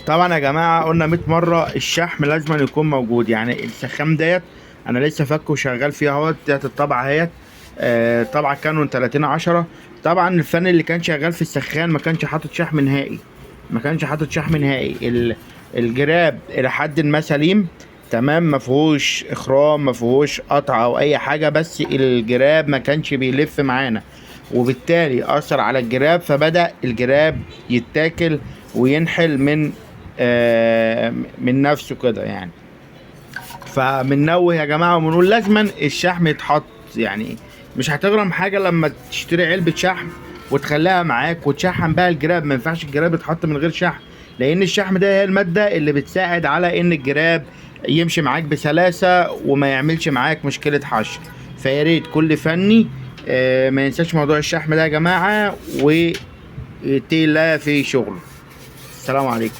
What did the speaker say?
طبعا يا جماعة قلنا 100 مرة الشحم لازم يكون موجود. يعني السخام ديت انا لسه فكه وشغال فيها اهوت، ديت الطبعة اهيت، طبعه كانون 30/10. طبعا الفني اللي كان شغال في السخان ما كانش حاطط شحم نهائي، ما كانش حاطط شحم نهائي. الجراب الى حد ما سليم تمام، ما فيهوش اخرام، ما فيهوش قطع او اي حاجة، بس الجراب ما كانش بيلف معانا، وبالتالي اثر على الجراب، فبدا الجراب يتاكل وينحل من نفسه كده يعني. فبننوه يا جماعة وبنقول لازما الشحم يتحط، يعني مش هتغرم حاجة لما تشتري علبة شحم وتخليها معاك وتشحم بقى الجراب. ما ينفعش الجراب يتحط من غير شحم، لان الشحم ده هي المادة اللي بتساعد على ان الجراب يمشي معاك بسلاسة وما يعملش معاك مشكلة حشر. فيا ريت كل فني ما ينساش موضوع الشحم ده يا جماعة، ويتقي الله في شغله. السلام عليكم.